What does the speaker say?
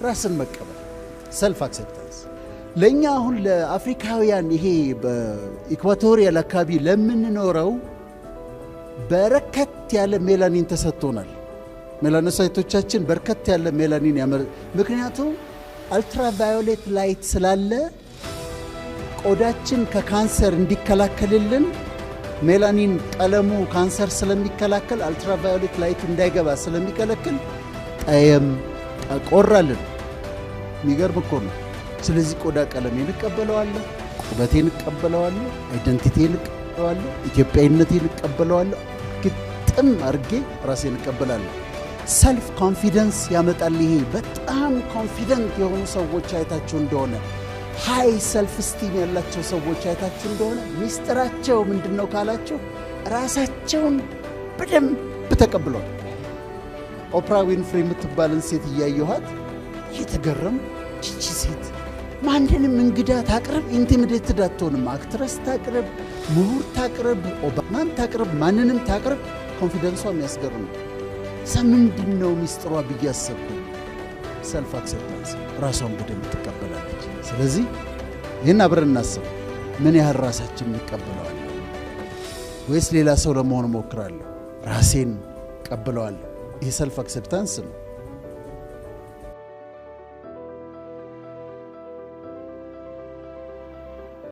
ራስን መቀበል፣ self acceptance። ለእኛ አሁን ለአፍሪካውያን፣ ይሄ በ equatorial አካባቢ ለምንኖረው በረከት ያለ ሜላኒን ተሰጥቶናል። Melanocyte ኦቻችን በርከት ያለ ሜላኒን ያመር፣ ምክንያቱም ultraviolet light ስላለ ቆዳችን ከካንሰር እንዲከላከልልን፣ ሜላኒን ቀለሙ ካንሰር ስለሚከላከል፣ ultraviolet light ኡ እንዳይገባ ስለሚከለክል ጠየም ጠቆራልን። የሚገርም እኮ ነው። ስለዚህ ቆዳ ቀለሜን እቀበለዋለሁ፣ ቁመቴን እቀበለዋለሁ፣ identity ዬን እቀበለዋለሁ፣ ኢትዮጵያዊነቴን እቀበለዋለሁ። ግጥም አድርጌ ራሴን እቀበላለሁ። Self confidence ያመጣል። ይሄ በጣም confident የሆኑ ሰዎች አይታችሁ እንደሆነ፣ high self esteem ያላቸው ሰዎች አይታችሁ እንደሆነ፣ ሚስጥራቸው ምንድን ነው ካላችሁ ራሳቸውን በደንብ ተቀብለዋል። ኦፕራ ዊንፍሪ የምትባልን ሴት እያየኋት እየተገረም፣ ይቺ ሴት ማንንም እንግዳ ታቅርብ intimidated አትሆንም። Actress ታቅርብ፣ ምሁር ታቅርብ፣ ኦባማን ታቅርብ፣ ማንንም ታቅርብ፣ confidence ሷ የሚያስገርም ነው። ምንድን ነው ሚስጥሯ ብዬ አሰብኩ። Self acceptance፣ ራሷን በደንብ ትቀበላለች። ስለዚህ ይህን አብረን እናስብ። ምን ያህል ራሳችን እንቀበለዋለን? ወይስ ሌላ ሰው ለመሆን እሞክራለሁ? ራሴን እቀበለዋለሁ። ይህ self acceptance ነው።